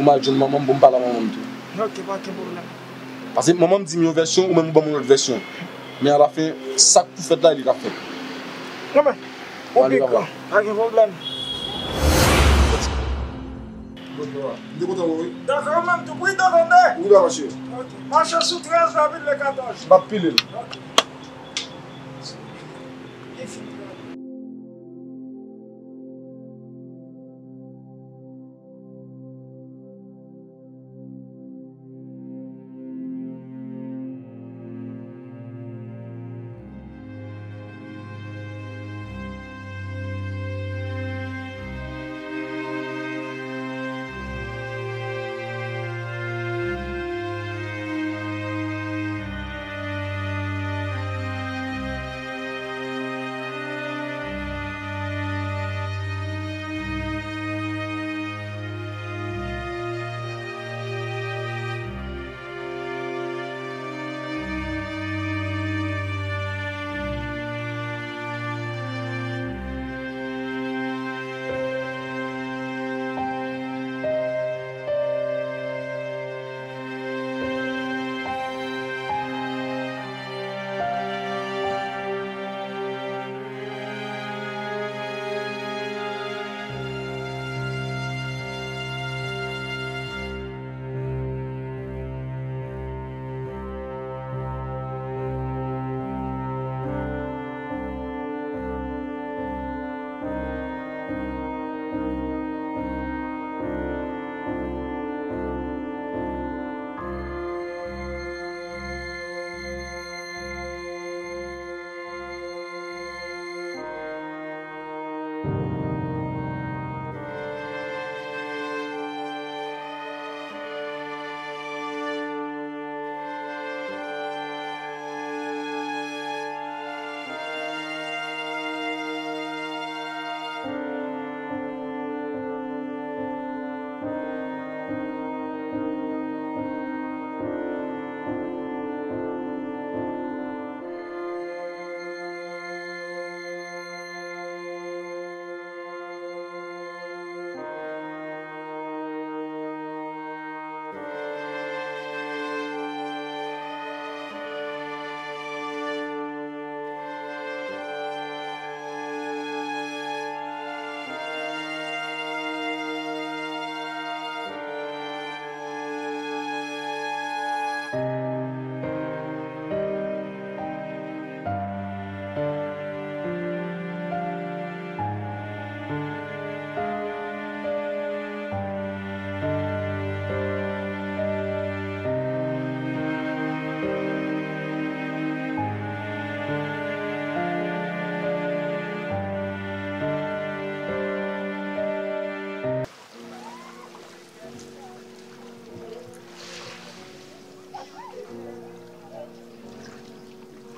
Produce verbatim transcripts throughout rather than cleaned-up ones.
M al jwenn manman m pou m pale a manman m tou. Ok, pa gen pwoblèm. Paske manman m di m yon vèsyon, ou menm ou ban m yon lòt vèsyon. Men alafen, sa k pou fèt la, li ka fèt. Non, men, ou pik lan, pa gen pwoblèm. M te kontan wè w, wi. Dakò, menm tou, pridan tande. Wi, ba mache. Ok, mache sou trèz la, vin le katòz. M ap pile l. Ok.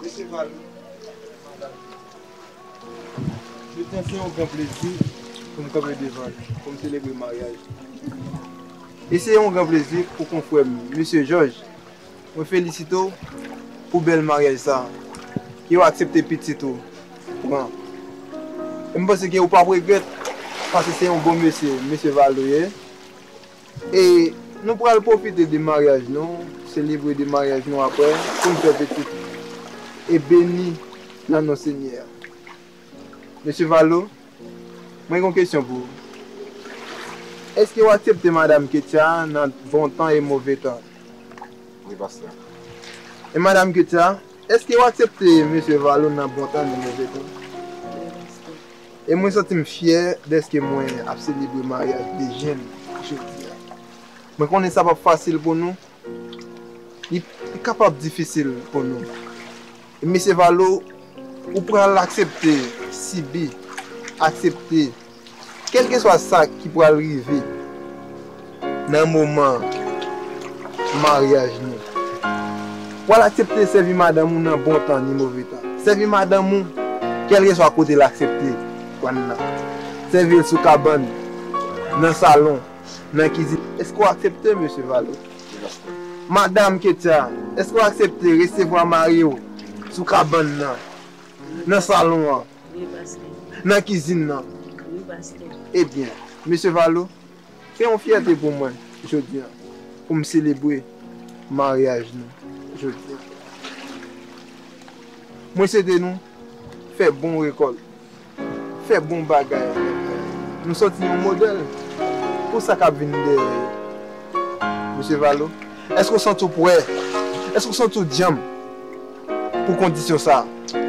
Mesye Valo, madanm, jodi a se yon gran plezi pou m kanpe devan nou, pou m selebre maryaj. E se yon gran plezi pou konfrè m, mesye Jòj. Mwen felisite w pou bèl maryaj sa, ke w aksepte pitit ou pran. E m panse ke ou p ap regrèt, paske se yon bon mesye, mesye Valo ye. E nou pral pwofite de maryaj nou, selebre de maryaj nou apre, pou n fè pitit e beni nan non Senyè a. Mesye Valo, mwen gen yon kesyon pou ou. Èske w aksepte madanm Ketia nan bon tan e move tan? Wi, pastè. E madanm Ketia, èske w aksepte mesye Valo nan bon tan e move tan? Wi, pastè. E mwen santi m fyè dèske mwen ap selebre maryaj de jèn jodi a. Mwen konnen sa p ap fasil pou nou. Li, li kapab difisil pou nou. E mesye Valo, ou pral aksepte sibi, aksepte kèlkeswa sa ki pral rive nan moman maryaj nou. Ou pral aksepte sèvi madanm ou nan bon tan ni move tan. Sèvi madanm ou, kèlkeswa kote l aksepte pran nan. Sèvi l sou kabann, nan salon, nan kizin. Èske w aksepte, mesye Valo? Madanm Ketia, èske w aksepte resevwa mari w sou kabann nan, nan salon an, nan kizin nan? Ebyen, mesye Valo, se yon fyète pou mwen. jodi a pou m selebre maryaj nou jodi a. Mwen swete nou fè bon rekòt, fè bon bagay. Nou sòti yon modèl pou sa k ap vin dèyè yo. Mesye Valo, èske w santi w prè? Èske w santi w djanm pou kondisyon sa a?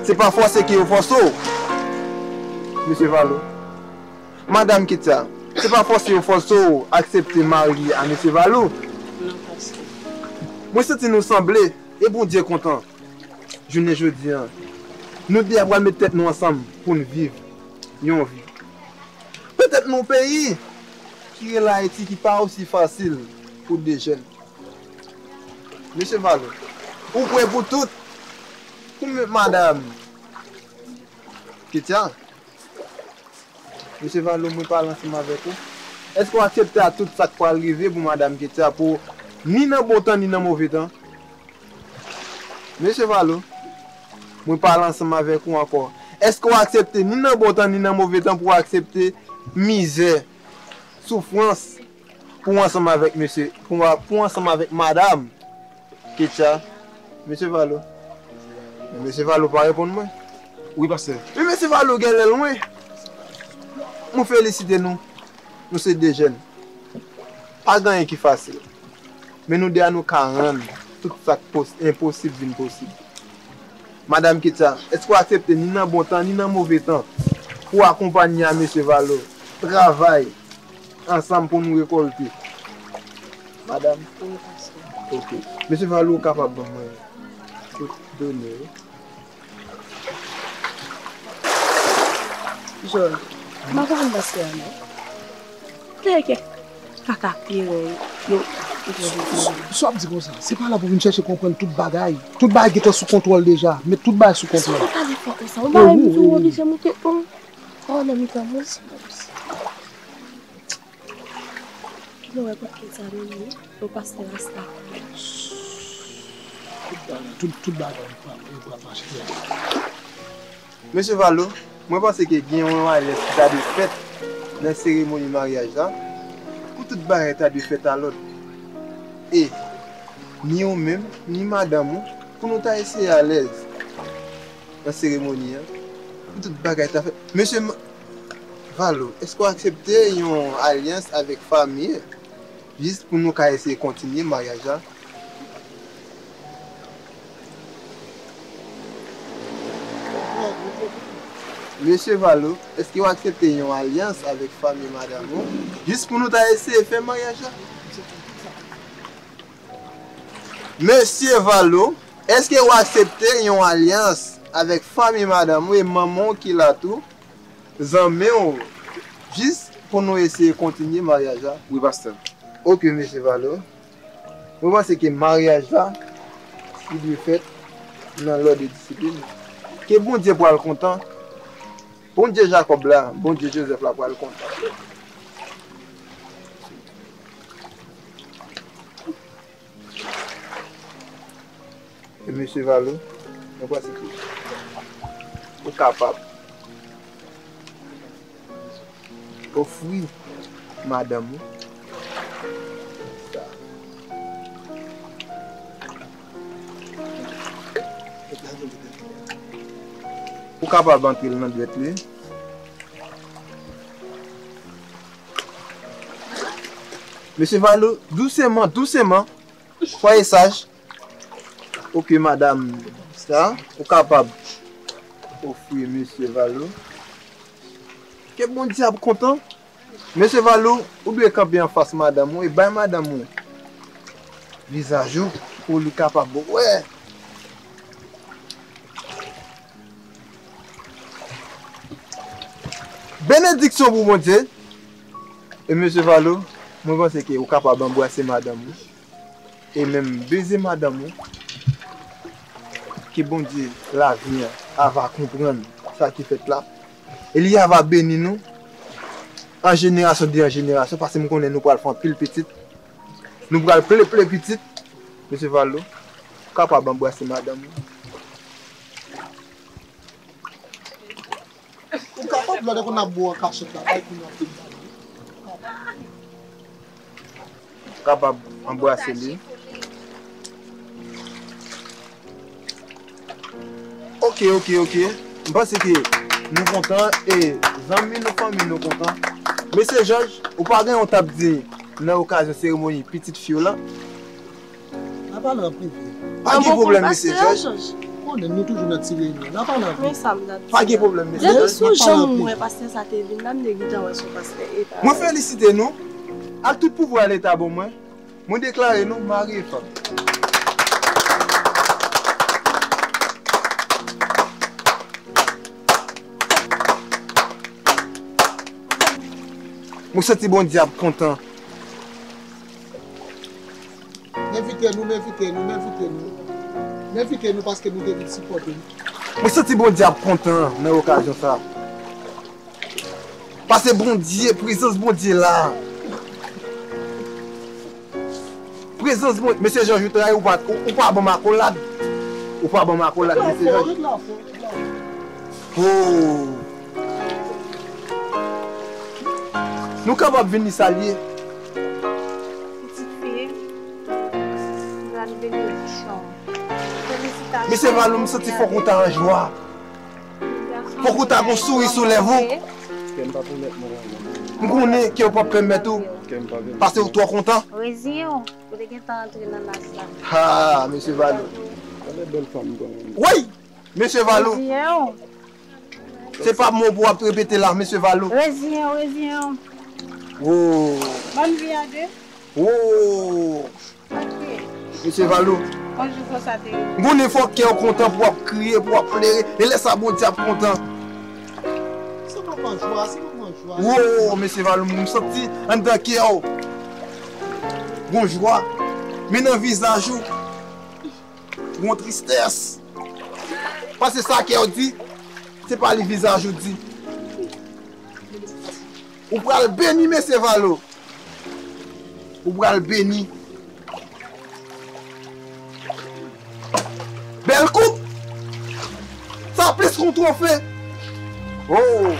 Se pa fòse ke yo fòse w, Mesye Valo. Madanm Ketia, se pa fòse yo fòse w aksepte mari a Mesye Valo. Non, pastè. Mwen santi nou sanble, e Bondye kontan. Jounen jodi a, nou de a pral met tèt nou ansanm pou n viv yon vi. Petèt nan yon peyi ki rele Ayiti ki pa osi fasil pou de jèn. Mesye Valo, ou prè pou tout? Pou m met madanm Ketia? Mesye Valo, mwen pale ansanm avèk ou. Èske w aksepte a tout sa k pral rive pou madanm Ketia, pou ni nan bon tan ni nan move tan? Mesye Valo, mwen pale ansanm avèk ou ankò. Èske w aksepte ni nan bon tan ni nan move tan pou w aksepte mizè, soufrans, pou w ansanm avèk mesye, pou w, pou w ansanm avèk madanm Ketia, Mesye Valo? Men Mesye Valo pa reponn mwen. Wi, pastè. Men Mesye Valo genlè lwen. Mwen felisite nou. Nou se de jèn. Pa gen anyen ki fasil. Men nou de a nou ka rann tout sa k pos-, enposib vin posib. Madanm Ketia, èske w aksepte ni nan bon tan ni nan move tan pou w akonpanye a Mesye Valo, travay ansanm pou nou rekòlte? Madanm? Wi, pastè. Ok. Mesye Valo, ou kapab ban mwen tout done yo? Jòj, m pa konprann pastè a non. Teke. Kaka pye wè yo. Sa w ap di konsa? Se pa la pou vin chèche konprann tout bagay. Tout bagay gentan sou kontwòl deja. Met tout bagay sou kontwòl. Sa pa ta de fwa konsa. Ou bagay m di w oblije moute ton. Oh, nan mitan mwen. Ki lè w wè pòt kay sa menm wi. Yon pastè rasta. Tout bagay, tout, tout bagay pral, pral mache byen. Mesye Valo, mwen panse ke gen yon alyans ki ta dwe fèt nan seremoni maryaj la, pou tout bagay ta dwe fèt alòd. E ni ou menm, ni madanm ou, pou nou ta eseye alèz nan seremoni an, pou tout bagay ta fèt. Mesye Ma-, Valo, èske w aksepte yon alyans avèk fanmi, jis pou nou ka eseye kontinye maryaj la? Mesye Valo, èske w aksepte yon alyans avèk fanmi madanm ou, jis pou nou ta eseye fè maryaj la? Mesye Valo, èske w aksepte yon alyans avèk fanmi madanm ou e manman w ki la tou, zanmi w, jis pou nou eseye kontinye maryaj la? Wi, pastè. Ok, mesye Valo. Mwen panse ke maryaj la, li dwe fèt nan lòd e disiplin. Ke Bondye pral kontan. Bondye Jakòb la, Bondye Jozèf la pral kontan. E mesye Valo, mwen panse ke ou kapab ofri madanm ou sa. Ou kapab antre l nan dwèt li. Mesye Valo, douseman, douseman. Soyez sage. Ok, madanm, sa, ou kapab ofri mesye Valo. Ke Bondye ap kontan. Mesye Valo, ou dwe kanpe anfas madanm ou e bay madanm ou vizaj ou pou li kapab wè. Benediksyon pou Bondye. E mesye Valo, mwen panse ke ou kapab anbrase madanm ou. E menm beze madanm ou. Ke Bondye lavi an ava konprann sa ki fèt la. E li ava beni nou an jenerasyon de an jenerasyon, paske m konnen nou pral fè anpil pitit. Nou pral ple ple pitit. Mesye Valo, ou kapab anbrase madanm ou. Ou kapab, lè konn ap bo an kachèt la, bay pou nou anpil bagay. kapab anbrase li. Ok, ok, ok. M panse ke nou kontan e zanmi nou, fanmi nou kontan. Mesye Jòj, ou pa gen yon t ap di nan okazyon seremoni pitit fi w lan? N a pale an prive. Pa gen pwoblèm, mesye Jòj. Konnen nou toujou nan ti reyinyon. N a pale an prive. Pa gen pwoblèm, mesye Jòj. Depi sou jan m wè pastè sa te vin la, m te gentan wè se yon pastè eta. Mwen felisite nou. Ak tout pouvwa Leta ban mwen, mwen deklare nou mari e fanm. Mwen santi Bondye ap kontan. M envite nou, m envite nou, m envite nou. M envite nou paske nou te vin sipòte m. Mwen santi Bondye ap kontan nan okazyon sa. Paske Bondye, prezans Bondye la. Prezans Bondye. Mesye Jòj, ou trayi, ou pa, ou, ou pa ban m akolad. Ou pa ban m akolad, mesye Jòj. Oh. Nou kapab vin li salye. Pitit fi, gran benediksyon. Felisitasyon. Mesye Valou, m santi fòk ou ta an jwa. Fòk ou ta gon souri sou lèv ou. M konnen ke w p ap pèmèt ou. Paske ou twò kontan. Reziyen w, ou te gentan antre nan laj la. Ha, mesye Valou. Woy! Mesye Valou. Reziyen w. Se pa mo pou w ap repete la, mesye Valou. Reziyen w, reziyen w. Wo. Bòn vi a de. Wo. Ok. Mesye Valou. Bonjou, konsa te ye? M konnen fòk kè w kontan pou w ap kriye, pou w ap plere. E lè sa Bondye ap kontan. Se moman jwa, se moman jwa. Wo, mesye Valou, m santi anndan kè w gon jwa. Men nan vizaj ou, gon tristès. Paske sa kè w di, se pa li vizaj ou di. Ou pral beni, mesye Valou. Ou pral beni. Bèl koup! Sa plis kon twofe! Oh!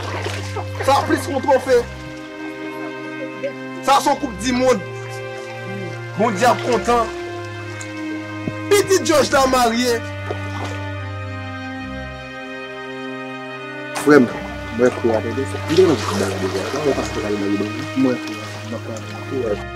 Sa plis kon twofe! Sa se yon koup di mond. Bondye ap kontan. Pitit Jòj la marye. Frè m, mwen kwè a, tande sa. M te konn di bagay deja. Sa mwen pastè ka vin nan liban. Mwen kwè a, m ap pale. Kouraj.